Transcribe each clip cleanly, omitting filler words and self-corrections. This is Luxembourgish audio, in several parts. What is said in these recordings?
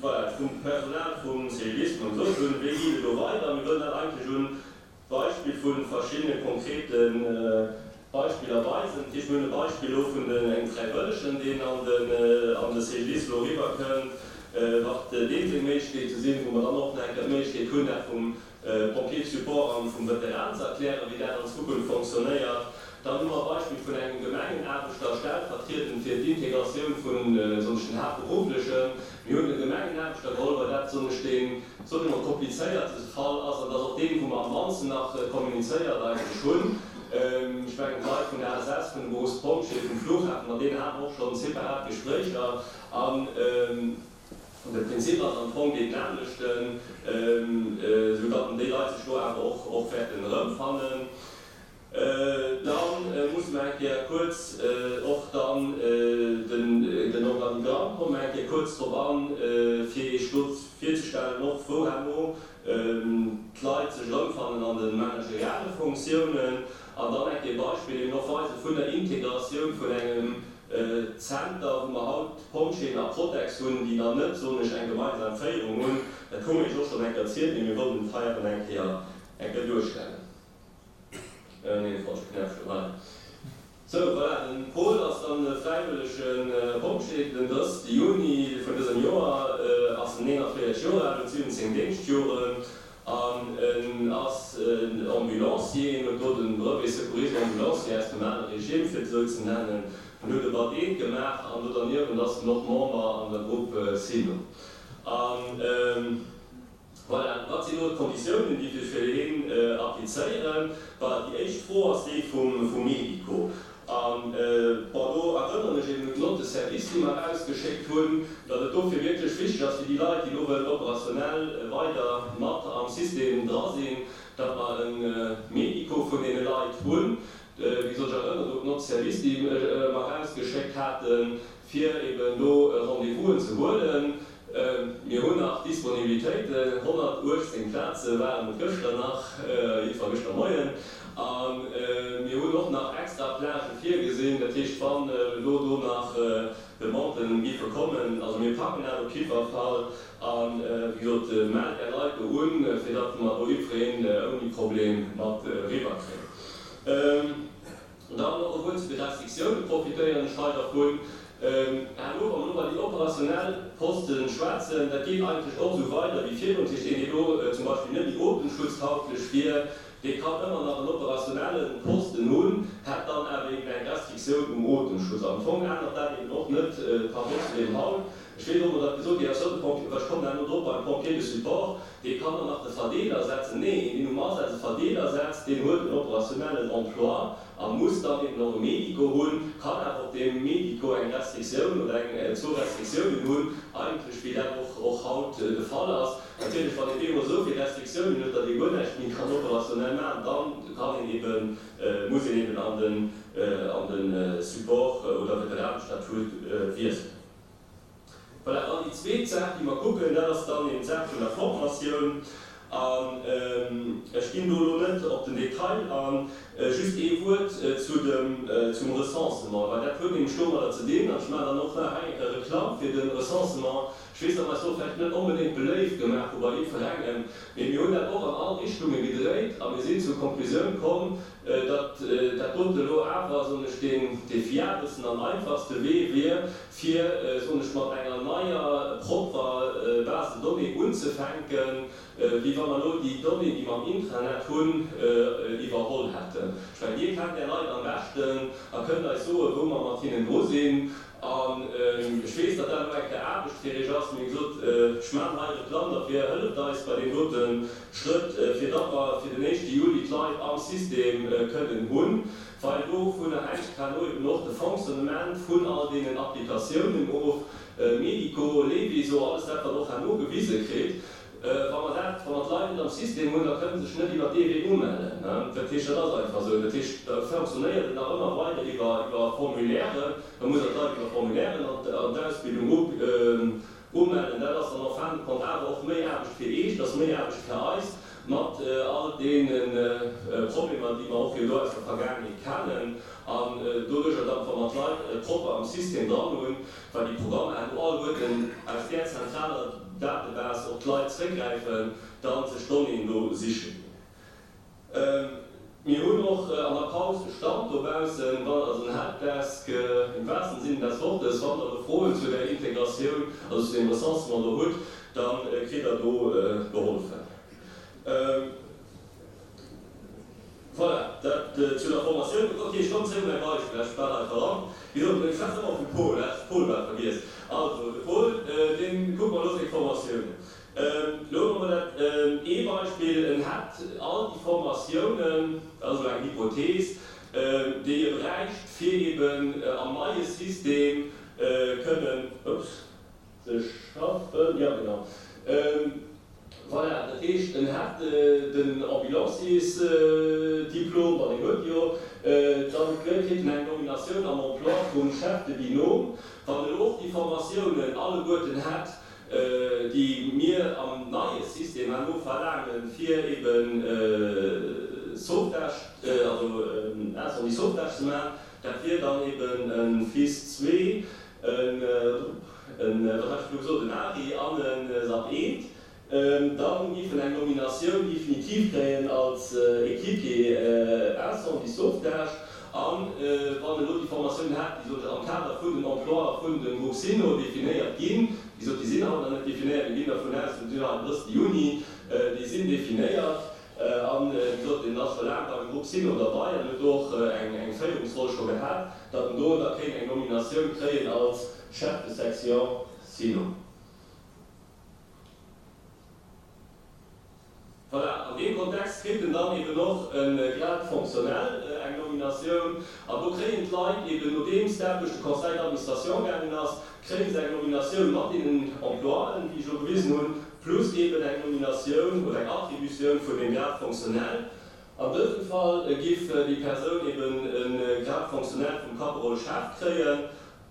Voilà, vum Personal vum CGDIS, wéi mer gesot hunn, wéi geet et elo weider? Mir wëllen dat eigentlech un Beispill vu verschiddene konkrete Beispiller weisen. Dat heescht, mir hunn e Beispill elo vun engem Fräiwëllegen, deen an de CGDIS elo eriwwerkënnt, wat deem seng Méiglechkeete sinn, wou mer dann och nach eng Kéier d'Méiglechkeet hunn, dat vum Pompier de Support an vum Veteran ze erklären, wéi dat an Zukunft fonctionnéiert. Dann hu mer e Beispill vun engem Gemengenaarbechter, stellvertriedend fir d'Integratioun vun, soen ech, den Haaptberufflechen. Mir hunn e Gemengenaarbechter geholl, well dat, soen ech, dee, soe mir mol, komplizéiertste Fall ass an dat ass och deen, wou mer am mannsten nach kommunizéiert eigentlech hunn. Ech mengen, d'Leit vun der ASS, vun de Berufspompjeeë, vum Flughafen, mat deenen hate mer och schonn separat Gespréicher. An de Prinzip ass am Fong deen nämlechten, esou datt déi Leit sech do awer och och wäerten erëmfannen. Da musse mer eng Kéier kuerz och dann den Organigramm, komme mer eng Kéier kuerz drop an, fir Iech do virzestellen och, wou herno d'Leit sech erëmfannen an de manageriale Fonctiounen. An dann eng Kéier e Beispill eben och weise vun der Integratioun vun engem Zenter, wou mer haut Pompjeeën a Protex hunn, déi dann net, soen ech, eng gemeinsam Féierung hunn. Dat hu mer Iech och schonn eng Kéier erzielt, mee mir wollten et hei awer nach eng Kéier, eng Kéier duerstellen. Nee, falsche Knäppchen, voilà. Sou, voilà, den Paul ass dann e fräiwëllege Pompjee. Den 30 Juni vun dësem Joer ass en 49 Joer al, huet 17 Déngschtjoren an en ass en Ambulancier. En huet do de Brevet Secouriste Ambulancier aus dem ale Regime, fir et esou ze nennen. En huet e Bad Eed gemaach an do derniewent ass en och Member an der Grupp Sino. An. Voilà, wat sinn elo d'Konditiounen, déi sech fir hien applizéieren? Voilà, déi éischt Fro ass déi vum Medico. An, bon, do erënneren ech eben un d'Note de service, déi mer erausgeschéckt hunn, datt et dofir wierklech wichteg ass fir déi Leit, déi elo wëllen operationnel weider mat am System dra sinn, datt mer e Medico vun deene Leit hunn. Wéi gesot, ech erënneren do un d'Note de service, déi mer erausgeschéckt haten, fir eben do Rendez-vousen ze huelen. Mir hunn nach Disponibilitéiten, 118 Plaze waren et gëschter nach, jiddwer gëschter Moien. A mir hunn och nach extra Plagë virgesinn, dat heescht, wann elo do nach Demanden géife kommen, also mir packen dat op jiddwer Fall. A wéi gesot, mellt Är Leit do un, fir datt mer do jiddwereen ouni Problem mat eriwwer kréien. Dann och e Wuert zu de Restriktiounen, profitéieren ech hei dervun. Herno, wa mer elo iwwer déi operationnel Poste schwätzen, dat geet eigentlech och esou weider wéi virdrun. Dat heescht, een, dee elo zum Beispill net méi otemschutztauglech wier, dee kann ëmmer nach en operationnelle Posten hunn, hätt dann awer eben eng Restriktioun um Otemschutz. Am Fong ännert dat eben och net par rapport zu deem haut. Ech weess, ob mer dat gesot ginn ass, jo, de Pompier, ech kommen herno drop beim Pompier de support, dee kann dann nach de Verdeeler setzen. Nee, een, deen um Asaz e Verdeeler setzt, deen huet en operationnellen Emploi a muss dann eben och e Medico hunn, kann awer op deem Medico eng Restriktioun oder eng, zwou Restriktiounen hunn, eigentlech wéi dat och och haut de Fall ass. Natierlech, wann een deemools esou vill Restriktiounen huet, datt ee guer näischt méi kann operationnel maachen, dann kann een eben, muss een eben an den, an de Support oder Veteranenstatut wiesselen. Voilà, dann déi zweet Saach, déi mer kucken, dat ass dann eben d'Saach vun der Formatioun. An ech ginn do elo net op den Detail an, just ee Wuert zu dem, zum Recensement, well dat huet nämlech domadder ze dinn, an ech maachen dann och nach eng Kéier Reklamm fir de Recensement, ech weess, datt mer eis do vläicht net onbedéngt beléift gemaach hu bei jiddwerengem, mee mir hunn dat och an all Richtunge gedréit a mir sinn zur Konklusioun komm, datt dat dote elo awer, soen ech, deen dee fiabelsten an einfachste Wee wier, fir, soen ech, mat enger neier, propperer Base de données unzefänken, wéi wa mer elo déi Donnéeën, déi mer am Intranet hunn, iwwerholl hätten. Ech mengen, Dir kennt Är Leit am beschten a kënnt eis soen, wou mer mat hinnen dru sinn. An ech weess, datt dat elo eng Kéier Aarbecht fir Iech ass, mee wéi gesot, ech maachen hei Reklamm derfir, hëlleft eis bei deem dote Schrëtt, fir datt mer fir den éischte Juli d'Leit am System kënnen hunn, well dovunner hänkt herno eben och de Fonctionnement vun all deenen Applikatiounen of, Medico, Leviso, alles dat, wat och herno gewise kritt. Wa mer dat, wa mer d'Leit net am System hunn, da kënnen se sech net iwwert dee Wee umellen. Dat heescht, dat ass einfach esou. Dat heescht, da fonctionnéiert et nach ëmmer weider iwwer, iwwer Formulairen. Da muss Der d'Leit iwwer Formulairen an d'Ausbildung umellen. Dat ass dann en fin de compte awer och méi Aarbecht fir Iech, dat ass méi Aarbecht fir eis. mat all deene Problemer, déi mer och jo do aus der Vergaangenheet kennen. An doduerjer dann, wa mer d'Leit propper am System dran hunn, well déi Programmer herno alleguerten aus där zentraler Datebase op d'Leit zréckgräifen, da sech d'Donnéeën do siche ginn. Mir hunn och an der Paus e Stand dobaussen, wann, also en Helpdesk im wahrsten Sinne des Wortes, wann der do Froen zu där Integratioun, also zu deem Recensement do hutt, da kritt der do geholfen. Voilà, dat zu der Formatioun. Ok, ech kommen zréck op mäi Beispill, ech war hei verrannt. Wéi gesot, ech schwätzen ëmmer vum Paul, ech de Paul bal vergiess. Also, de Paul, deen, kucke mer elo seng Formatiounen. Elo hu mer dat ee Beispill, en hätt all déi Formatiounen, dat ass elo eng Hypothees, déi e bräicht, fir eben am neie System kënnen, ups, ze schaffen, jo genau, voilà, dat heescht, en hätt den Ambulanciersdiplom, bon, deen huet e jo, dann kritt en eng Nominatioun am Emploi vum Chef de binôme. Wann en och déi Formatiounen alleguerten hätt, déi mir am neie System herno verlaangen, fir eben Sauvetage, also Incendie Sauvetage ze maachen, dat wier dann eben e FIS 2, en, wat hat ech elo gesot, en ARI an e SAP 1. Dann giff en eng Nominatioun definitiv kréien als Équipier Incendie Sauvetage. An wann elo déi Formatioun hätt, déi soll am Kader vun den Emploie vun dem Groupe Sino definéiert ginn, wéi gesot, déi sinn haut nach net definéiert, mir ginn dervun aus, mir sinn haut den 30 Juni, déi sinn definéiert, an wéi gesot, deen ass scho laang beim Groupe Sino derbei an huet do och eng Féierungsroll scho gehat, datt en do da kéint eng Nominatioun kréien als Chef de section Sino. Voilà, an deem Kontext kritt en dann eben och e Grade fonctionnel, eng Nominatioun. An do kréien d'Leit eben, nodeems dat duerch de Conseil d'administration gaangen ass, kréie se eng Nominatioun mat deenen Emploien, déi ech elo gewisen hunn, plus eben eng Nominatioun oder eng Attributioun vun deem Grade fonctionnel. An dësem Fall giff déi Persoun eben e Grade fonctionnel vum Caporal-Chef kréien.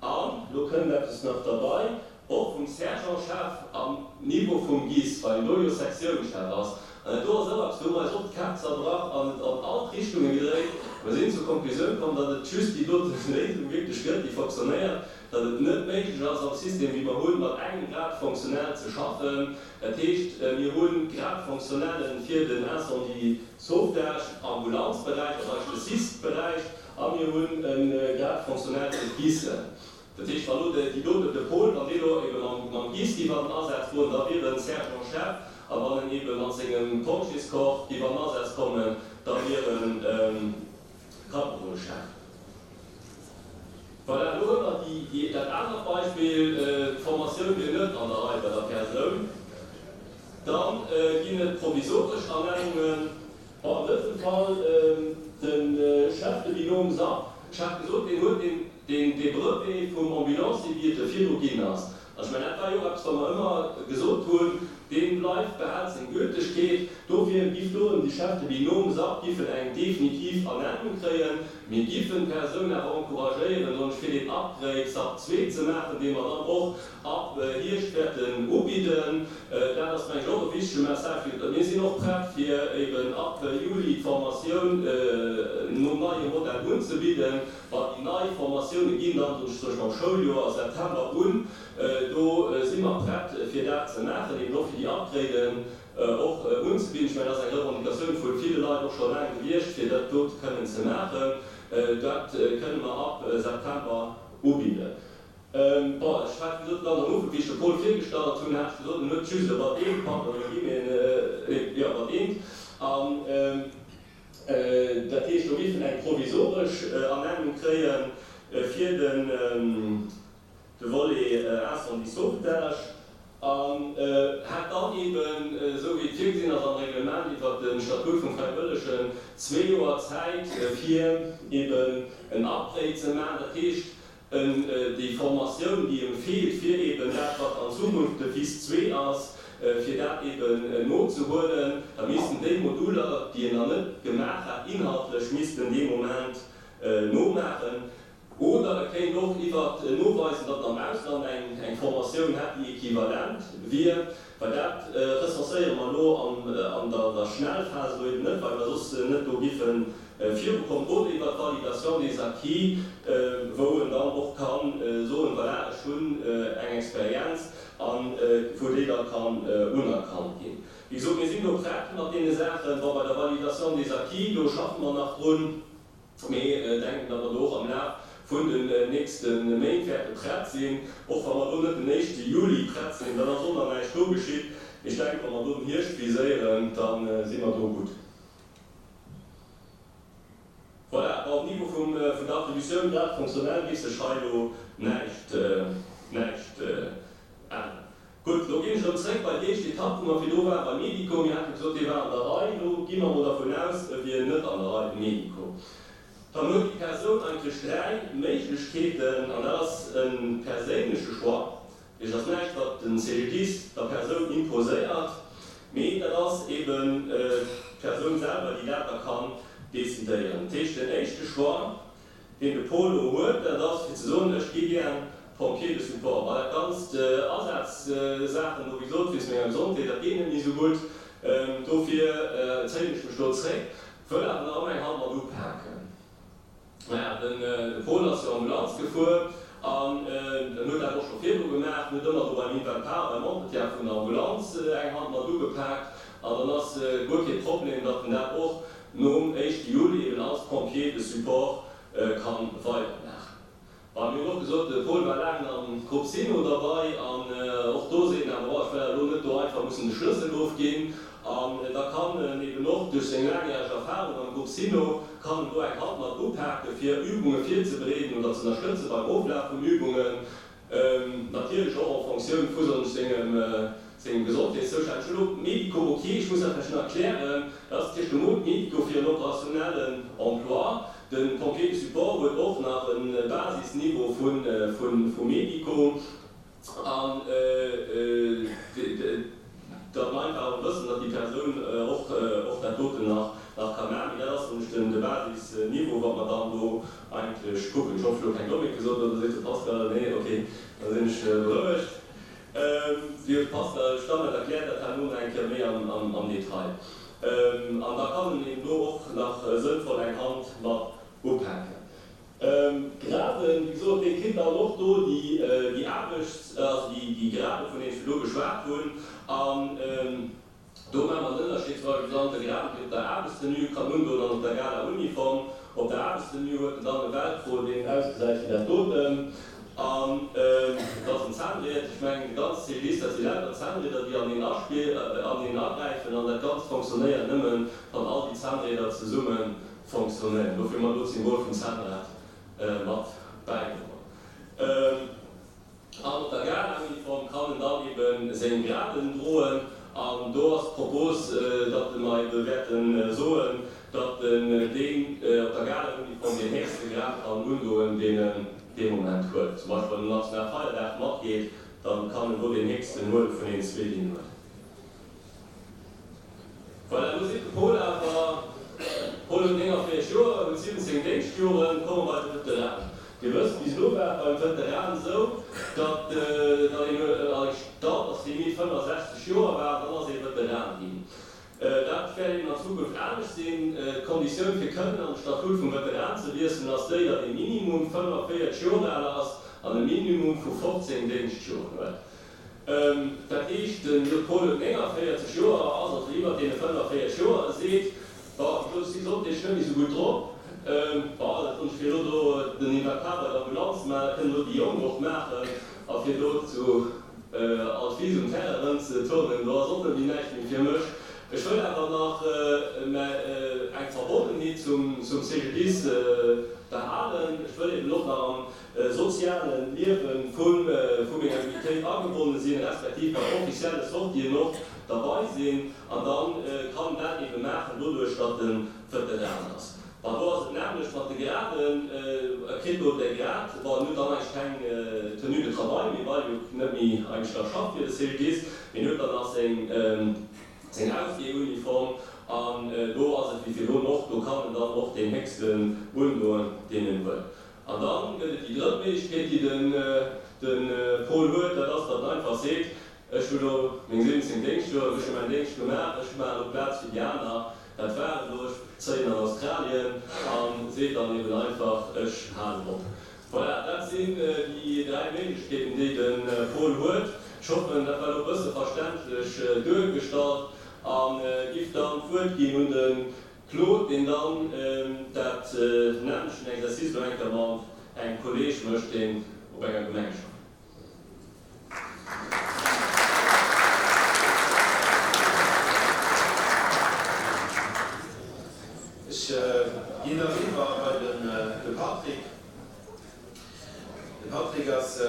An lo kënnt eppes nach derbei, och vum Sergent-Chef am Niveau vum GIS, well en do jo Sektiounschef ass. An dat do ass och eppes, do hu mer eis och d'Käpp zerbrach an et an all d'Richtunge gedréit. Mer sinn zur Konklusioun komm, datt et just déi dote Léisung wierklech gëtt, déi fonctionnéiert, datt et net méiglech ass am System, wéi mer hunn, mat engem Grade fonctionnel ze schaffen. Dat heescht, mir hu Grade fonctionnellen fir den Incendie-Sauvetage, Ambulanzberäich, also eigentlech de SIS-Beräich, A mir hunn e Grade fonctionnel fir d'GISen. Dat heescht, wa lo déi doten, de Paul, wann dee lo ebe mam GIS géif an den Asaz goen, da wier en Sergent-chef. A wann en ebe mat sengem Pompjeescorps géif an den Asaz kommen, da wier en Caporalchef. Voilà, elo hu mer déi, dat anert Beispill, d'Formatioun wier net an der Rei bei der Persoun. Da ginn et provisoresch Ernennungen. Bon, an dësem Fall de Chef de binôme SAP, ech hat gesot, deen huet deen, deen dee Brevet vum Ambulancier, wéi et e virdru ginn ass. An ech mengen, dat war jo och eppes, wat mer ëmmer gesot hunn, dee bleift, behält seng Gültegkeet. Dofir giff do de Chef de binôme SAP giffen eng definitiv Ernennung kréien. Mir giffen d'Persoun awer encouragéieren, besonnesch fir deen Upgrade SAP 2 ze maachen, dee mer dann och ab Hierscht wäerten ubidden. Dat ass, meng ech, och e wichtege Message. Mir sinn och prett, fir eben ab Juli d'Formatioun nom neie Modell unzebidden. Well déi nei Formatioune ginn dann, soen ech zum Beispill, mam Schouljoer September un. Do si mer prett, fir dat ze maachen, eben och fir déi Upgraden och unzebidden. Ech mengen, dat ass eng Revendicatioun vu ville Leit och scho laang gewiescht, fir dat dote kënnen ze maachen. Dat kënne mer ab September ubidden. Bon, ech hat gesot, ganz am Ufank, wéi ech de Paul virgestallt hunn, hat ech gesot, en huet just e Bad-eent, pardon, elo gi mir en, jo, Bad-eent. An dat heescht, do géif en eng provisoresch Ernennung kréie fir den de Volet Incendie sauvetage an hätt dann eeben, esou wéi et virgesinn ass am Reglement iwwert de Statut vum Fräiwëllegen, zwee Joer Zäit, fir eeben en Upgrade ze maachen. Dat heescht, En déi Formatioun, déi em feelt, fir eben dat, wat an Zukunft de FIS 2 ass, fir dat eben nozehuelen, da missten déi Moduler, déi en nach net gemaach hat, inhaltlech missten dee Moment nomaachen. Oder e kéint och iwwert noweisen, datt en am Ausland eng eng Formatioun hätt, déi equivalent wier. Well dat recenséiere mer elo an der Schnellphas elo eben net, well mer soss net do giffe virukommen. Oder iwwert d'Validation des acquis, wou en dann och ka soen, voilà, ech hunn eng Experienz, a wou déi da kann unerkannt ginn. Wéi gesot, mir sinn do prett mat deene Saachen. Bon, bei der Validation des acquis, do schaffe mer nach drun. Mee denken, datt mer do och am Laf vun den nächste Méint wäerte prett sinn. Och wa mer do net den éischte Juli prett sinn, dann ass och nach näischt do geschitt. Mee ech denken, wa mer do den Hierscht viséieren, da si mer do gutt. Voilà, bon, um Niveau vum, vun der Attributioun Grade fonctionnel géif sech hei elo näischt, näischt änneren. Gutt, lo ginn ech erëm zréck bei déi éischt Etapp, wou mer virdru waren, beim Medico. Mir hate gesot, dee war an der Rei. Lo gi mer emol dervun aus, e wier net an der Rei, de Medico. Dann huet déi Persoun eigentlech 3 Méiglechkeeten, an dat ass e perséinleche Choix. Dat heescht, dat ass näischt, wat de CGDIS der Persoun imposéiert, mee dat ass eben d'Persoun selwer, déi dat da kann decidéieren. Dat heescht, den éischte Choix, deen de Polo huet, dat ass fir ze soen, ech gi gär Pompier de support. Ma dat ganzt Asazsaachen do, wéi gesot, wéinst menger Gesondheet, dat geet net méi esou gutt, dofir zéien ech mech do zréck, wëll awer nach ëmmer eng Hand mat upaken. Naja, de Pol ass jo Ambulanz gefuer an en huet dat och scho virdru gemaach, en huet ëmmer do beim Inventar, beim Entretien vun der Ambulanz eng Hand mat ugepaakt an dann ass guer kee Problem, datt en dat och nom éischte Juli eben als Pompier de support kann weidermaachen. Bon, mir hunn och gesot, de Paul war laang am Grupp Sino derbei an och do seet en awer, bon, ech well elo net do einfach mussen de Schlëssel ofginn. An da kann en eben och duerch seng laangjäreg Erfahrung am Grupp Sino kann en do eng Hand mat upake fir Übunge virzebereeden oder ze ënnerstëtze beim Oflaf vun Übungen. Natierlech och en Fonctioun vu sengem Gesondheetszoustand. Ech hunn elo Medico, ok, ech muss dat vläicht nach erklären, dat ass natierlech de Mot Medico fir en opérationnellen Emploi. De Pompier de support huet och nach e Basisniveau vu Medico. An datt mer einfach awer wëssen, datt déi Persoun och och dat doten nach nach ka maachen. Mee dat ass nämlech den de Basisniveau, wat mer dann do eigentlech kucken. Ech hoffen, ech hu elo keng Dommheet gesot, oder seet de Pascal, nee, okay, da sinn ech berouegt. Jo, de Pascal Stammet erkläert dat herno nach eng Kéier méi am am Detail. An da kann en eben do och nach sënnvoll eng Hand mat upaken. Graden, wéi gesot, dee kritt dann och do déi Aarbechts-, also déi Graden, vun deenen ech virdru geschwat hunn. An do maache mer den Ënnerscheed zum Beispill dann de Graden, déi op der Aarbechtstenue kann undoen an op der Gala-Uniform. Op der Aarbechtstenue huet en dann e Velcro, deen ausgesäit wéi dat doten. An dat ass en Zännried. Ech mengen, de ganze CGDIS, dat si lauter Zännrieder, déi an een an een agräifen. An dat Ganzt fonctionnéiert nëmmen, wann all déi Zännrieder zesumme Fonctionnéieren. Dofir hu mer do d'Symbol vum Zännrad mat bäigeholl. An op der Gala-Uniform kann en dann ebe seng Graden droen. An do ass d'Propos, datt mer ebe wäerte soen, datt en deen op der Gala-Uniform deen héchste Grad kann undoen, deen en dee Moment huet. Zum Beispill wann en um Nationalfeierdag matgeet, da kann en do deen héchsten huele vun deenen zwee, déi en huet. Voilà, elo seet de Paul awer, Paul huet 49 Joer, huet 17 Déngschtjoren, komme bei de Veteran. Dir wësst, bis elo war et beim Veteran esou, datt datt een d'Alterslimitt 65 Joer war, dann ass ee Veteran ginn. Dat wäert eben an Zukunft anescht sinn. D'Konditioun fir kënnen an de Statut vum Veteran ze wiesselen ass déi, datt ee Minimum 45 Joer al ass an e Minimum vu 15 Déngschtjoren huet. Dat heescht, den Judd Paul huet 49 Joer, ass also iwwert deene 45 Joer, e seet, Bon, ech si gesondheetlech net méi esou gutt drop, bon, dat hunn ech fir elo do den Inventar bei der Ambulanz gemaach, dat kënnen elo déi Jonk och maachen, a fir do zu Altwis um Terrain erëmzeturnen, do ass och net méi näischt méi fir mech. Ech wëll awer nach eng Verbonnenheet zum CGDIS behalen, ech wëll eben och nach am soziale Liewe vu menger Unitéit agebonne sinn, respektiv bei offizielle Sortien och derbei sinn, an da kann en dat ebe maachen doduerch, datt e Veteran ass. Bon, do ass et d'nämmlecht mat de Graden, e kritt do de Grad, bon, en huet dann eigentlech keng Tenue de travail méi, well jo net méi eigentlech da schafft fir de CGDIS, mee en huet dann nach seng seng Ausgehuniform, an do ass et wéi virdrun och, do kann en dann och deen héchsten undoen, deen en huet. An dann gëtt et déi drëtt Méiglechkeet, déi den de Paul huet, dat ass, datt en einfach seet, Ech hu lo meng 17 Déngschtjoren, ech hu mäin Déngscht gemaach, ech maachen elo Plaz fir déi aner, dat war et elo, ech zéien an Australien, a seet dann eben einfach, ech halen op. Voilà, dat sinn déi 3 Méiglechkeeten, déi de Paul huet. Ech hoffen, dat war elo e bësse verständlech duergestallt a giff dann d'Wuert ginn un de Claude, deen dann dat nämmlechten Exercice elo eng Kéier mat engem Kolleeg mécht, deen op enger Gemeng schafft. Ech ginn da riwwer bei de Patrick. De Patrick ass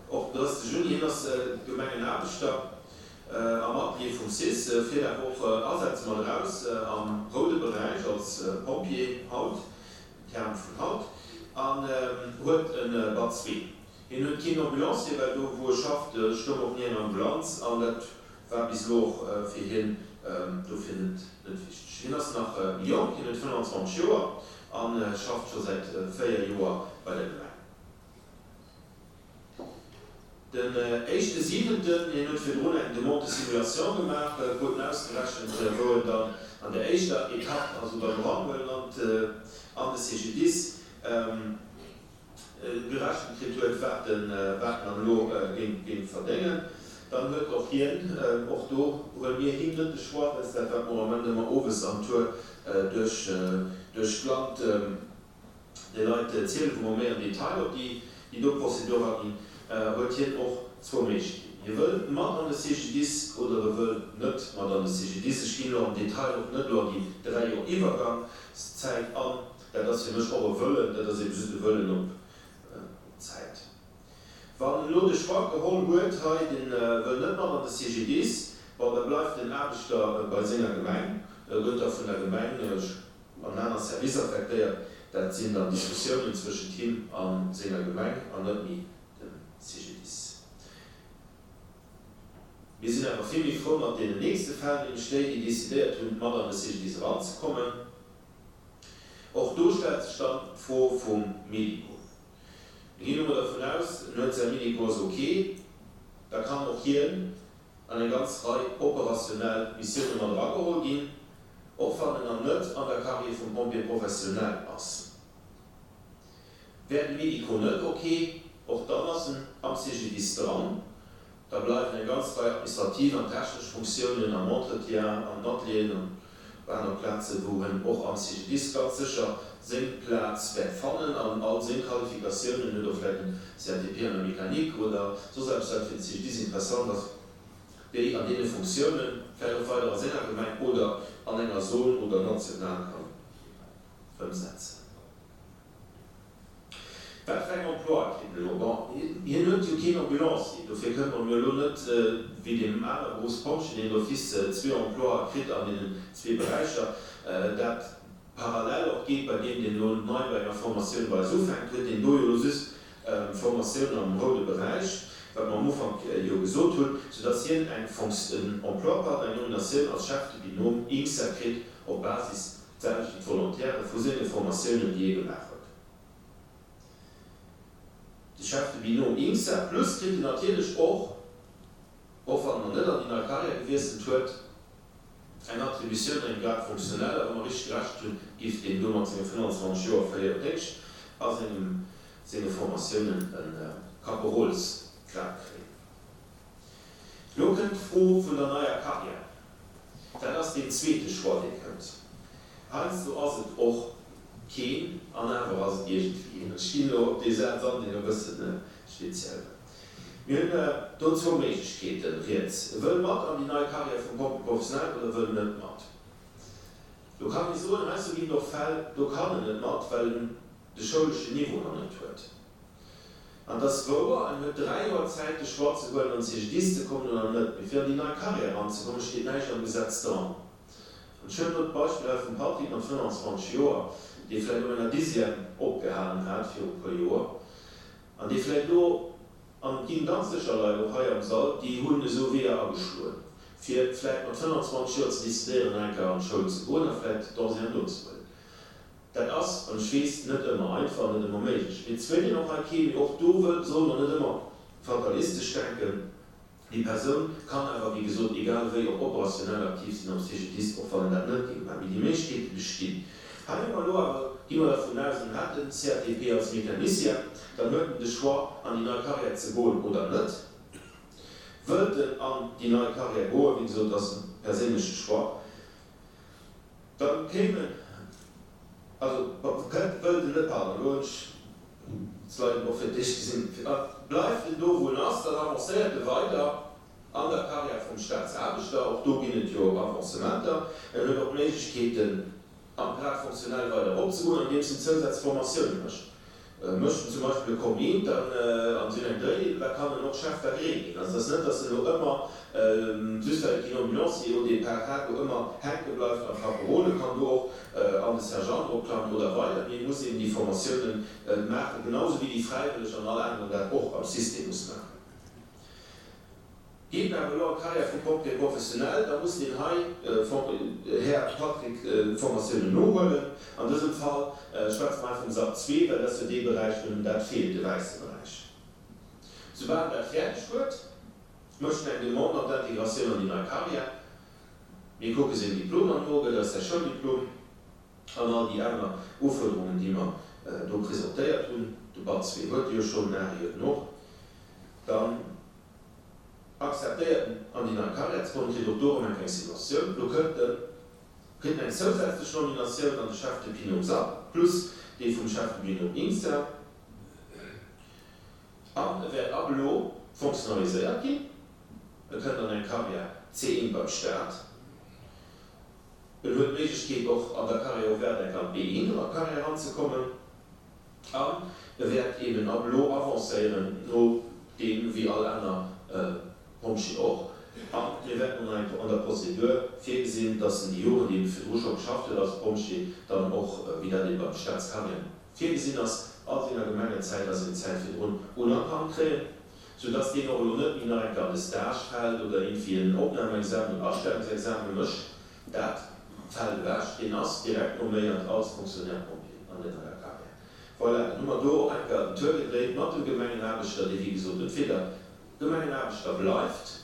och den 30 Juni, hien ass Gemengenaarbechter a Matglied vum cis, fiert awer och Asätz mat eraus am roude Beräich als Pompjee haut. Term vun haut, an huet e Bac zwee. Hien huet keen Ambulancier, well do wou e schafft stoung och ni eng Ambulanz an dat war bis elo och fir hien dofir net wichteg. Hien ass nach jonk, hien huet 25 Joer a schafft scho säit 4 Joer bei der Gemeng. Den éischte Siwenten, hien huet virdrun eng Demande de simulation gemaach, krut en ausgerechent, wou en dann an der éischter Etapp, also beim Eranhuelen an an de CGDIS, gerechent kritt huet, wat en wat en dann elo géing verdéngen. Dann huet och hien, och do huele mir him net de Choix, dat ass dat, wat mer am Ament ëmmer owes am Tour duerch duerch d'Land, de Leit zielen, wou mer méi am Detail op déi déi do Prozedur aginn, huet hien och zwou Méiglechkeeten, Hie wëll mat an de CGDIS oder e wëll net mat an de CGDIS. Ech ginn elo am Detail och net elo an déi 3 Joer Iwwergangszäit an. Dat ass fir mech och e Wëllen, dat ass ebe just e Wëllen op Zäit. Wann en elo de Choix geholl huet, hei, dee wëll net mat an de CGDIS, bon, da bleift den Aarbechter bei senger Gemeng, gëtt da vun der Gemeng, an aner Servicer affektéiert, dat sinn dann Diskussiounen zwëschent him a senger Gemeng an net méi dem CGDIS. Mir sinn awer vill méi frou mat deenen nächste Fäll, nämlech déi, déi decidéiert hunn, mat an de CGDIS eranzekommen. Och do stellt sech dann d'Fro vum Médico. Mir ginn emol dervun aus, en huet säi Médico, ass ok, da kann och hien an eng ganz Rei operationell Missioune mat erageholl ginn, och wann en nach net an der Carrière vum Pompier professionnel ass. Wär de Médico net ok, och dann ass en am CGDIS dran. Da bleiwen eng ganz Rei administrativ an technesch Funktiounen am Entretien, an den Atelieren an op aner Plazen, wou en och am CGDIS ganz sécher seng Plaz wäert fannen an all seng Qualifikatiounen huet, och vläicht en CATP an der Mécanique oder soss eppes, wat fir den CGDIS interessant ass, déi an deene Funktiounen vläicht och weider a senger Gemeng oder an enger Zone oder national kann ëmsetzen. Wat fir eng Emploi kritt en elo? Bon, hien huet jo keen Ambulancier, dofir kënne mer em jo elo net, wéi deem aner Berufspompjee, deen d'office zwee Emploie kritt an deenen zwee Beräicher, dat parallel och geet bei deem, deen elo nei bei enger Formatioun bei eis ufänkt, huet deen do jo elo just Formatioun am roude Beräich, wat mer am Ufank jo gesot hunn, soudass hien eng Fonc-, en Emploi, pardon, eng Nominatioun als Chef de binôme INCSA kritt op Basis d'selwecht wéi d'Volontaire, vu senge Formatiounen, déi hie gemaach huet. De Chef de binôme INCSA plus kritt en natierlech och, och wann en nach net an déi nei Carrière gewiesselt huet, eng Attributioun engem Grade fonctionnel, a wa mer richteg gerechent hunn, giff deen do mat senge 25 Joer 4 Déngscht a sengem senge Formatiounen e Kaporolsgrad kréien. Lo kënnt d'Fro vun der neier Carrière. Dat ass deen zweete Choix, dee kënnt. Heiansdo ass et och keen an awer ass et iergendwéi een. Ech ginn elo op dee Saz an, deen e bësse speziell war. Mir hunn do zwou Méiglechkeeten riets, Wëll mat an déi nei Carrière vum Pompier professionnel oder wëll net mat. Do kann ee soen, heiansdo ginn et och Fäll, do kann en net mat, well en de schouleschen Niveau nach net huet. An et ass wouer, en huet 3 Joer Zäit de Choix ze huelen an CGDIS ze kommen oder net. Mee fir an déi nei Carrière eranzekommen, steet näischt am Gesetz dran. An ech huelen elo d'Beispill hei vum Patrick mat 25 Joer, dee vläicht op enger Dixième opgehalen hat viru puer Joer an dee vläicht elo, an et ginn ganz sécher Leit och hei am Sall, déi hunn esou Weeër ageschloen, fir vläicht mat 25 Joer ze decidéieren, nach eng Kéier an d'Schoul ze goen a vläicht d'Donsième nozehuelen. Dat ass, an ech weess, net ëmmer einfach, net ëmmer méiglech. Mee zwéngen och hei kee, mee och do wëll, solle mer net ëmmer fatalistesch denken. Déi Persoun kann awer, wéi gesot, egal wéi och operationell aktiv sinn am CGDIS, och wann en dat net géif maachen. Mee déi Méiglechkeete bestinn. Hei hu mer elo awer, gi mer dervun aus, en hätt den CATP als Mecanicien, dann huet en de Choix, an déi nei Carrière ze goen oder net. Wëllt en an déi nei Carrière goen, wéi gesot, ass e perséinleche Choix. Dann kéimen, also kënnt, wëllt en net, pardon, elo hunn ech d'Sliden och fir d'éischt gesinn, bleift en do wou en ass, dann avancéiert e weider an der Carrière vum Staatsaarbechter, och do ginn et jo Avancementer, en huet och d'Méiglechkeeten am Grade fonctionnel weider eropzegoen, andeems en Zousazformatioune mécht. Mécht en zum Beispill e Commis dann an si hunn eng Dréi, da kann en och Chef d'Agré ginn. Also et ass net, datt en elo ëmmer, just well e keen Ambulancier au départ hat, elo ëmmer hänke bleift am Caporal. E kann do och an de Sergeant eropklammen oder weider, mee e muss eben déi Formatiounen maachen, genau esou wéi déi Fräiwëlleg an all aneren dat och am System muss maachen. Geet en awer elo an d'Carrière vum Pompier professionnel, da muss deen hei, Här Patrick, d'Formatiounen nohuelen. An dësem Fall schwätze mer hei vum SAP 2, well dat ass jo dee Beräich, wou him dat feelt, de wäisse Beräich. Soubal en dat fäerdeg huet, mécht en eng Demande an d'Intégratioun an déi nei Carrière. Mir kucke seng Diplomer no, gëtt eis säi Schouldiplom an all déi aner Ufuerderungen, déi mer do presentéiert hunn. De Bac 2 huet e jo schonn, den Ari huet en och. Dann akzeptéiert en an déi nei Carrière ze kommen, kritt och do erëm eng kleng Subventioun. Lo kënnt en, kritt en eng zousätzlech Nominatioun an de Chef de Binôme SAP plus dee vum Chef de Binôme INSA an e wäert ab elo fonctionnariséiert ginn. E kënnt an eng Carrière C1 beim Staat. En huet d'Méiglechkeet och an der Carrière ouverte enk an d'B1 Carrière eranzekommen. An e wäert eben ab elo avancéieren, no deem wéi all aner Pompjee och. A mir wäerten och nach an der Prozedur virgesinn, dass en déi Joren, déi e virdru scho geschafft huet als Pompjee, dann och, wéi dat eben beim Staatscarrière virgesinn ass, all senger Gemengenzäit a seng Zäit virdrun unerkannt kréien, soudass deen och elo net méi nach eng Kéier an de Stage fält oder iergendwéi en Opnahmeexamen oder Astellungsexamen mécht. Dat fält ewech, deen ass direkt nomméiert als Fonctionnaire pompier an der neier Carrière. Voilà, dann hu mer do och eng Kéier den Tour gedréit mat dem Gemengenaarbechter, dee wéi gesot entweder Gemengenaarbechter bleift,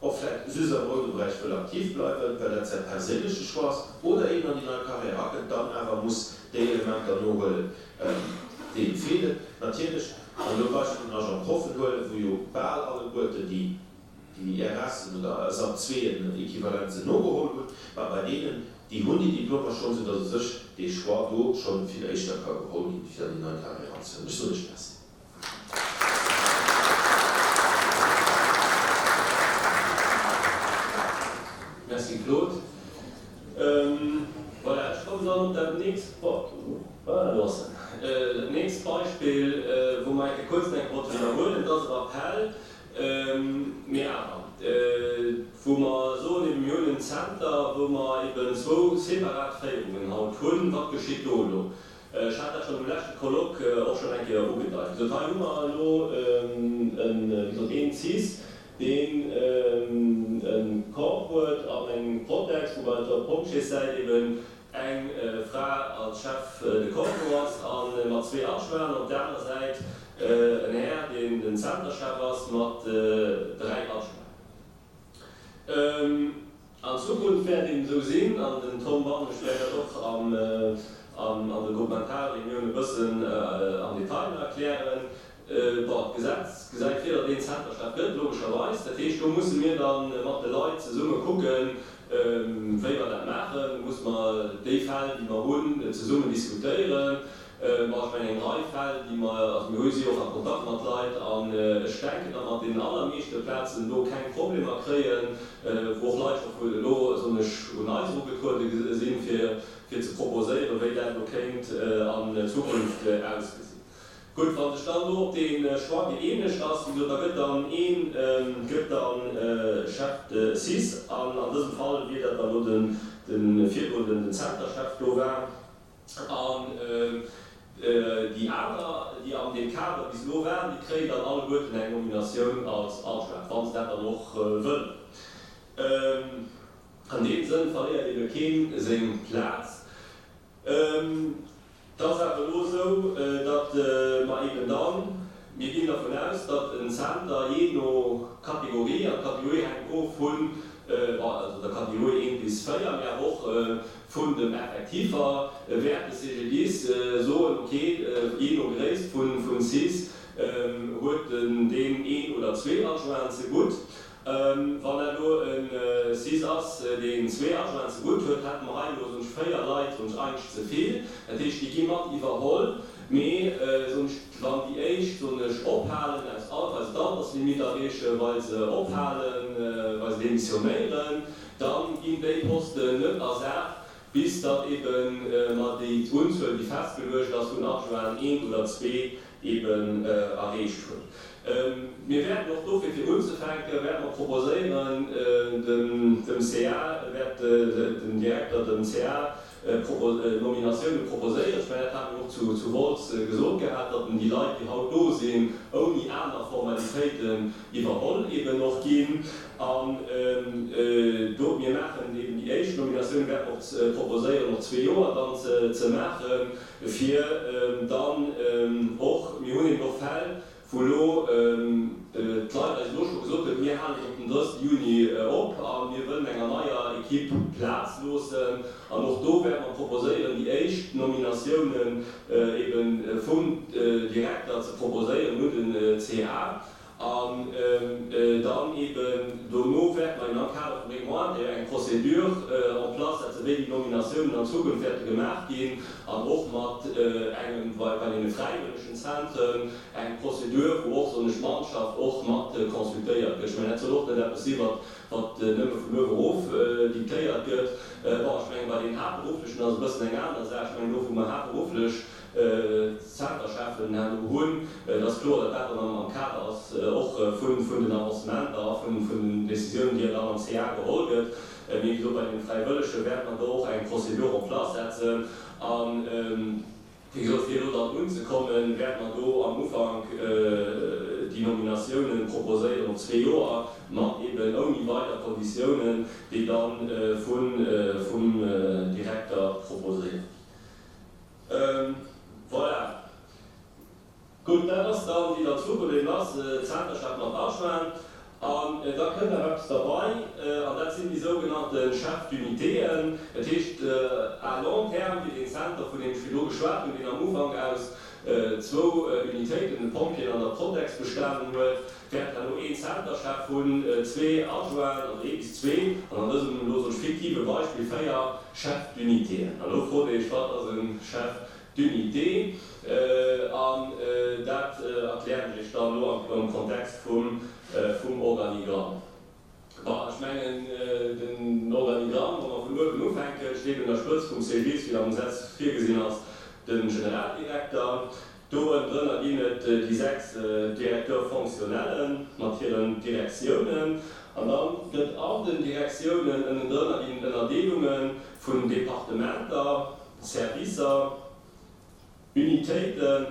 och vläicht just am roude Beräich wëll aktiv bleiwen, well dat säi perséinleche Choix ass, oder eben an déi nei Carrière erakënnt, dann awer muss déi Elementer nohuelen, déi him feelen. Natierlech, an elo d'Beispill vun den Agent-proffen huelen, wou jo bal alleguerten déi déi RSen oder SAP II-Equivalenzen nogeholl hunn, mä bei deenen, déi hunn déi Diplomer schonn, soudatt u sech dee Choix do scho vill éischter ka geholl ginn, fir an déi nei Carrière eranzegoen. Ech soen lech Merci. Merci Claude. Voilà, ech kommen dann op dat nächst, voilà, do ass en, dat nächst Beispill, wou mer eng Kéier kuerz nach wollte widderhuelen, dat ass e Rappell, Mee awer, wou mer soen, eben, mir hunn en Zenter, wou mer eben zwou separat Féierungen haut hunn, wat geschitt do elo? Ech hat dat schonn um leschte Colloque och schonn eng Kéier ugedeit. Wéi gesot, hei hu mer elo en, wéi gesot, een cis, deen e Corps huet an eng Protex, wou bei der Pompjeessäit eben eng Fra als Chef de Corps do ass a mat zwee Adjointen, op der aner Säit en Här, deen den Zenterchef ass mat 3 Adjointen. An Zukunft wäert eben esou sinn, an den Tom Barneg wäert dat och an der Groupementalreunioun e bëssen am Detail nach erklären, Bon, d'Gesetz gesäit vir, datt een Zenterchef gëtt, logescherweis. Dat heescht, do musse mir da mat de Leit zesumme kucken, wéi mer dat maachen. Do musse mer déi Fäll, déi mer hunn, zesummen diskutéieren. Bon, ech mengen, eng Rei Fäll, déi mer, also mir hu si och a Kontakt mat Leit an ech denken, datt mer op deenen allermeeschte Plazen do keng Problemer kréien, wou och Leit scho vu elo, soen ech, un eis erugetruede sinn, fir ze proposéieren, wéi dat elo kéint an Zukunft ausgesinn. Gutt, wa sech dann do op dee Choix gëeenegt ass, wéi gesot, da gëtt dann ee gëtt dann Chef de cis, an an dësem Fall wier dat dann elo den de virdrun den den Zenterchef do war, an déi aner, déi an deem Kader bis elo waren, déi kréien dann alleguerten eng Nominatioun als Adjoint, wa se dat dann och wëllen. An deem Sënn verléiert ebe keen seng Plaz. Et ass awer elo esou, datt mer eeben dann, mir ginn dervun aus, datt en Zenter jee no Kategorie, an d'Kategorie hänkt of vun, bon, also der Kategorie 1 bis 4, mee awer och vun dem Effektifer, wäert de CGDIS soen, okay, jee no Gréisst vun cis huet den deen een oder zwee Adjointen zegutt. Wann dat elo e cis ass, deen zwee Adjointen zegutt huet, hätte mer hei elo soen ech véier Leit, soen ech eigentlech ze vill. Dat heescht, déi gi mat iwwerholl. Mee, soen ech, wann déi éischt, soen ech, ophalen aus Al-, well se d'Alterslimitt erreechen, well se ophalen, well se demissionéieren, da ginn déi Posten net ersat, bis datt ebe mer déi Unzuel, déi festgeluecht ass, vun Adjointen, eent oder zwee, eben erreecht hunn. Mir wäerten och dofir, fir unzefänken, wäerte mer proposéieren, dem CA, wäert den Direkter dem CA Nominatioune proposéieren. Ech mengen, dat hate mir och zu Wolz gesot gehat, datt en déi Leit, déi haut do sinn, ouni aner Formalitéiten iwwerholl eben och ginn. An do, mir maachen eben déi éischt Nominatioun, wäerte mer och proposéieren, op zwee Joer dann ze maachen, fir dann och, mir hunn eben och Fäll, wou elo d'Leit eis elo scho gesot hunn, mir halen op den 30 Juni op a mir wëllen enger neier Equipe Plaz loossen. An och do wäerte mer proposéieren, déi éischt Nominatiounen ebe vum Direkter ze proposéieren un den CA. An dann eben dono wäerte mer eben am Kader vum Règlement intérieur eng Procédure en place setzen, wéi déi Nominatiounen an Zukunft wäerte gemaach ginn, an och mat engem, bei deene fräiwëllegen Zentren, eng Procédure, wou och, soen ech, d'Mannschaft och mat consultéiert gëtt. Ech mengen, dat soll och net eppes si wat, wat nëmme vun uewe erof diktéiert gëtt. Bon, ech mengen, bei deenen Haaptberufflechen ass e bëssen eng aner Saach. Ech mengen, do wou mer haaptberufflech Zentercheffen herno hunn. Et ass kloer, datt dat dann am Kader ass och vun den Avancementer a vun den Décisiounen, déi dann am CA geholl gëtt. Mee wéi gesot, bei deene Fräiwëllege wäerte mer do och eng Procédure en place setzen. A wéi gesot, fir elo dann unzekommen, wäerte mer do am Ufank déi Nominatiounen proposéieren op zwee Joer, mat eeben ouni weider Konditiounen, déi da vum Direkter proposéiert. Voilà. Gutt, dat ass dann déi der Zuch oder déi ass Zenterchef mat Adjoint. An da kënnt nach eppes derbei, an dat sinn déi sougenannte Chefs d'unitéen. Dat heescht, à long terme, wéi deen Zenter, vun deem ech virdru geschwat hunn, deen am Ufank aus zwou Unitéiten, de Pompjeeën an der Protex, bestanen huet, wäert herno een Zenterchef hunn, zwee Adjointen, also ee bis zwee, an an dësem elo soll ech fiktive Beispill véier Chefs d'unitéen. An elo frot Dir Iech, Wat ass e Chef d'unité? An dat erklären ech Iech dann elo am Kontext vum Organigramm. Bon, ech mengen, den Organigramm, wa mer vun uewen ufänken, steet un der Spëtzt vum CGDIS, wéi et am Gesetz virgesinn ass, de Generaldirekter. Do ënnendrënner ginn et déi 6 Directeurs fonctionnellen mat hiren Direktiounen. An da gëtt an den Direktiounen ënnendrënner ginn et Ënnerdeelunge vun Departementer, Servicer, Unitéiten,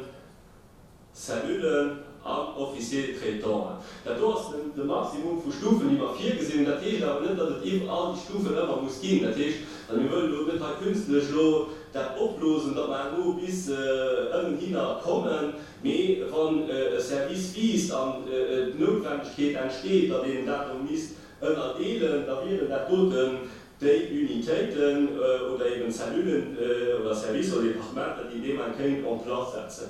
Cellullen an Officiers traitanten. Dat do ass de Maximum vu Stufen, déi mer virgesinn hunn. Dat heescht awer net, datt et iwwer all déi Stufen ëmmer muss ginn. Dat heescht, also mir wëllen elo net hei künstlech elo dat opblosen, datt mer herno bis ënnenhinner kommen. Mee wann e Service wiisst an d'Noutwendegkeet entsteet, datt een dat do misst ënnerdeelen, da wieren dat doten déi Unitéiten oder eben Cellullen oder Servicer oder Departementer, déi een deem Moment kéint en place setzen.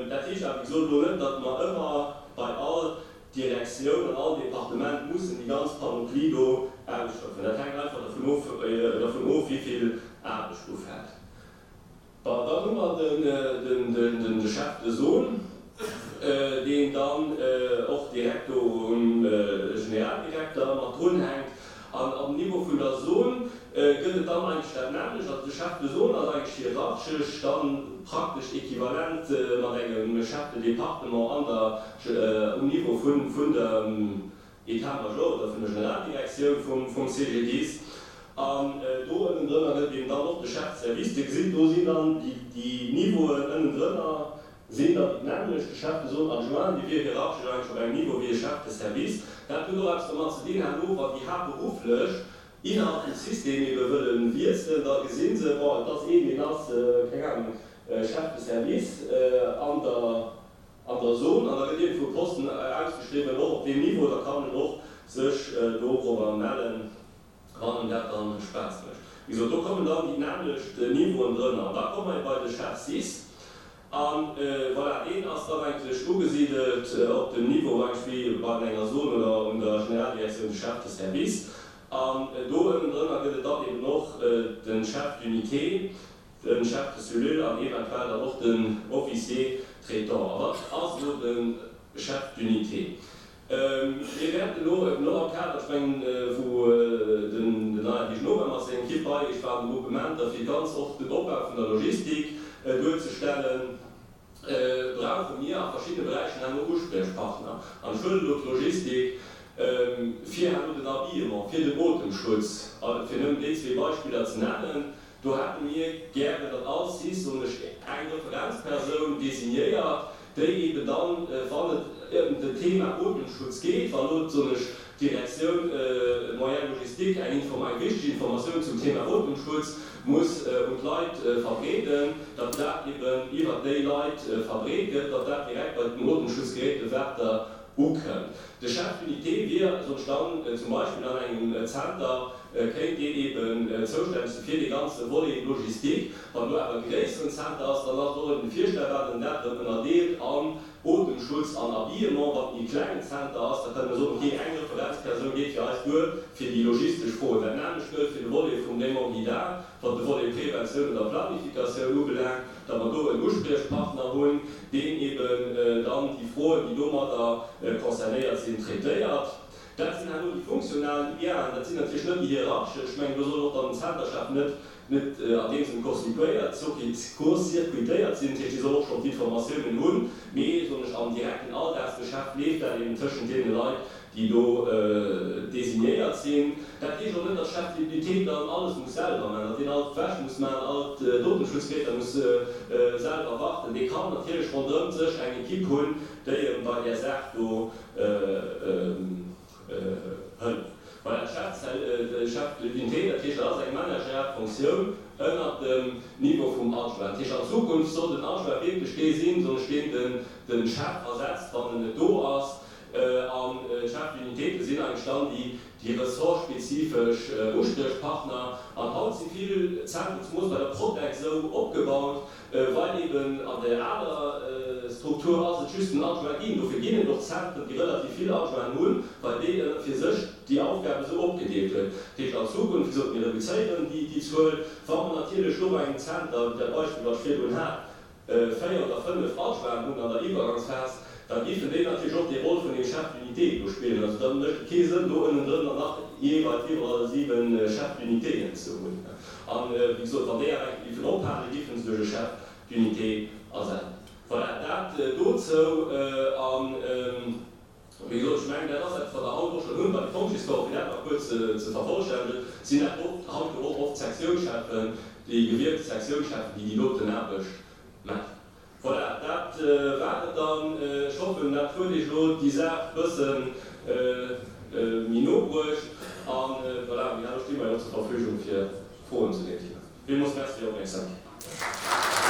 Dat heescht awer, wéi gesot, elo net, datt mer ëmmer bei all Direktioun an all Departement mussen déi ganz Panoplie do ausschöpfen. Dat hänkt einfach dervun of, dervun of, wéi vill Aarbecht ufält. Bon, dann hu mer de Chef de zone, deen dann och direkt do um Generaldirekter mat drunhänkt. An am Niveau vun der Zone gëtt et dann eigentlech dat nämmlecht. Also de Chef de zone ass eigentlech hierarchesch dann praktesch equivalent mat engem Chef de département an der, um Niveau vun dem État-major oder vun der Generaldirektioun vum CGDIS. An do ënnendrënner gëtt eben dann och de Chef de service. Dir gesitt, do sinn dann déi Niveauen ënnendrënner sinn dann déi nämmlecht. De Chef de zone adjoint, dee wier hierarchesch eigentlech op engem Niveau wéi e Chef de service. Dat huet och eppes domat ze dinn, herno, wann déi haaptberufflech innerhalb vum System ebe wëlle wiesselen, da gesi se, bon, et ass een, deen ass, keng Ahnung, Chef de service an der an der Zone an da gëtt iergendwou e Posten ausgeschriwwen, och op deem Niveau, da kann en och sech dorobber mellen, wann em dat dann Spaass mécht. Wéi gesot, do kommen dann déi nämmlecht Niveauen drënner an da komme mer bei de Chef sis a voilà, deen ass dann eigentlech ugesidelt op dem Niveau eigentlech wéi bei enger Zone oder un der Generaldirektioun de Chef de service an do ënnendrënner gëtt et dann eben och de Chef d'unité, de Chef de cellule an eventuell dann och den Officier traitant. A wat ass elo de Chef d'unité? Mir wäerten elo eben och am Kader, ech mengen, wou den neien Desch Nova mat sengem Equipe bei Iech war an de Groupementer, fir ganz och den Opbau vun der Logistik duerzestellen, brauche mir a verschiddene Beräichen herno Uspriechpartner. An ech huelen elo d'Logistik, fir herno den Habillement, fir den Otemschutz, fir nëmmen déi zwee Beispiller ze nennen. Do hätte mir gären, datt all Cis, soen ech, eng Referenzpersoun designéiert, déi eben dann, wann et ëm den Thema Otemschutz geet, wann elo, soen ech, d'Direktioun Moyens logistiques eng Inform, eng wichteg Informatioun zum Thema Otemschutz muss un d'Leit verbreeden, datt dat eben iwwert déi Leit verbreet gëtt, datt dat direkt bei den Otemschutzgerätewarter ukënnt. De Chef d'unité wier soen ech dann, zum Beispill an engem Zenter, kéint deen eben zoustänneg si fir dee ganze Volet Logistik. Wann do awer e gréisseren Zenter ass, dann ass et och eben virstellbar, datt en dat erëm ënnerdeelt an Otemschutz an Habillement. Wann et méi klengen Zenter ass, da kënne mer soen, okay, eng Referenzpersoun geet fir eis duer fir déi logistesch Froen. Dat nämmlecht gëllt fir de Volet vum Raymond Guidard, wat de Volet Preventioun oder Planifikatioun ubelaangt, datt mer do en Uspriechpartner hunn, deen eben dann déi Froen, déi domadder concernéiert sinn, traitéiert. Dat sinn herno déi funktional IBAen, dat sinn natierlech net déi hierarchesch. Ech mengen, do soll och dann den Zenterchef net net an deem Sënn courcircuitéiert courcircuitéiert sinn. Dat heescht, dee soll och schonn d'Informatiounen hunn, mee, soen ech, am direkten Alldagsgeschäft leeft dat eben tëschent deene Leit, déi do designéiert sinn. Dat heescht och net, datt Chef d'unité dann alles muss selwer maachen, datt deen all d'Wäsch muss maachen, all d'Otemschutzgeräter muss selwer warten. Dee kann natierlech ronderëm sech eng Equipe hunn, déi em bei där Saach do hëlleft. Voilà, de Chef de l'unité, dat heescht, dat ass eng managerial Fonctioun ënnert dem Niveau vum Adjoint. Dat heescht, an Zukunft soll den Adjoint wierklech dee sinn, soll ech deen den Chef ersetzt, wann en net do ass. An d'Chefs d'unitéte sinn eigentlech dann déi, déi ressortspezifesch Uspriechpartner. An haut si vill Zentren, zemoos bei der Protec, esou opgebaut, Well eben an der aler Struktur ass et just den Adjoint ginn. Dofir ginn et och Zentren, déi relativ vill Adjointen hunn, well déi fir sech déi Aufgab esou opgedeelt hunn. Dat heescht an Zukunft, wéi gesot, mir reduzéieren déi Zuel. Wa mer natierlech do bei engem Zenter, wéi dat Beispill, wat ech virdrun hat, 4 oder 5 Adjointen hunn an der Iwwergangsphas, da géifen déi natierlech och déi Roll vun deem Chef d'unité do spillen. Also da mécht et kee Sënn, do ënnendrënner nach jeeweils iwwerall 7 Chefs d'unitéen ze hunn. An, wéi gesot, wann déi awer eng Kéier géifen ophalen, da géife se duerch e Chef d'unité ersat. Voilà, dat dozou. An, wéi gesot, ech mengen, dat ass eppes, wat der haut och schonn hunn bei de Pompjeescorpsen, fir dat nach kuerz ze vervollstännegen, sinn dat och haut jo och oft d'Sektiounscheffen, déi gewielte Sektiounscheffen, déi déi doten Aarbecht maachen. Voilà, dat war et dann. Ech hoffen, dat huet Iech elo déi Saach bësse méi no bruecht. A voilà, méi herno sti mer jo zur Verfügung fir Froen zu deem Thema. Villmools Merci fir Är Opmierksamkeet.